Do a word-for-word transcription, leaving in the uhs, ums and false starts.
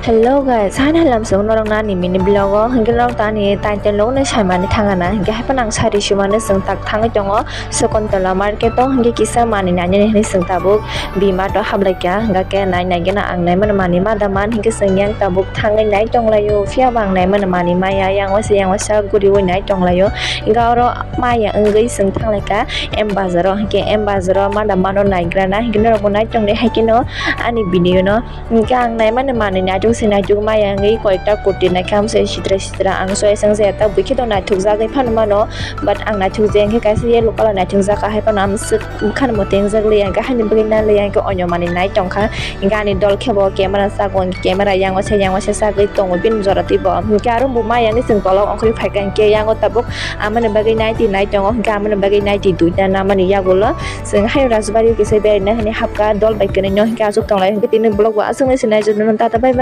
Hello guys, haino halam song norok nani mini vlog o, hingke norok tani title no saimani thangana, hingke haiphano ang sari sumani song tak thangwi tongo Sakuntala market o, hingke kisa mani nani hinwi song tabuk bima to hablai kha, hingke nai nai gana ang nai mano mani ma da man, hingke song yang tabuk thangwi nai tonglaio, phiya bo ang nai mano mani maya, yang waisa yang waisa guriwi nai tonglaio, hingke oro maya wngwi song thanglai kha M bazar o, hingke M bazar o ma da mano naigrana, hingke norok bo nai tongdi hai kheno ani video no. Hingke ang naimani manwi naitok se naitok maya wngwi koita kurti naikha amsai sitra sitra ang choice wng jaya ta buikhe to naithok jagwi phano mano, but ang naithok jaya hingke kaisa yellow colour naithok jak ahai phano ang swk bwkhani mote wngjak liya hingke haini bagwi na liya hingke onyo manwi nai tongkha hingke ani dol khe bo camera sago hingke camera yango se yango se sagwi tongo bini jora twi bo hingke aro bo maya wngwi chwng tolok ongkhorwi phaikha hingke yango tabuk amani bagwi naitwi nai tongo hingke amani bagwi naitwi duita namani yagulo. Chwng haino Rajbari o kisa beraina hinwi hapkha dol bai kwrwino, hwnkhe aswk tonglai hwnkhe tini vlog bo aswk no se nai, jotono tata bye bye.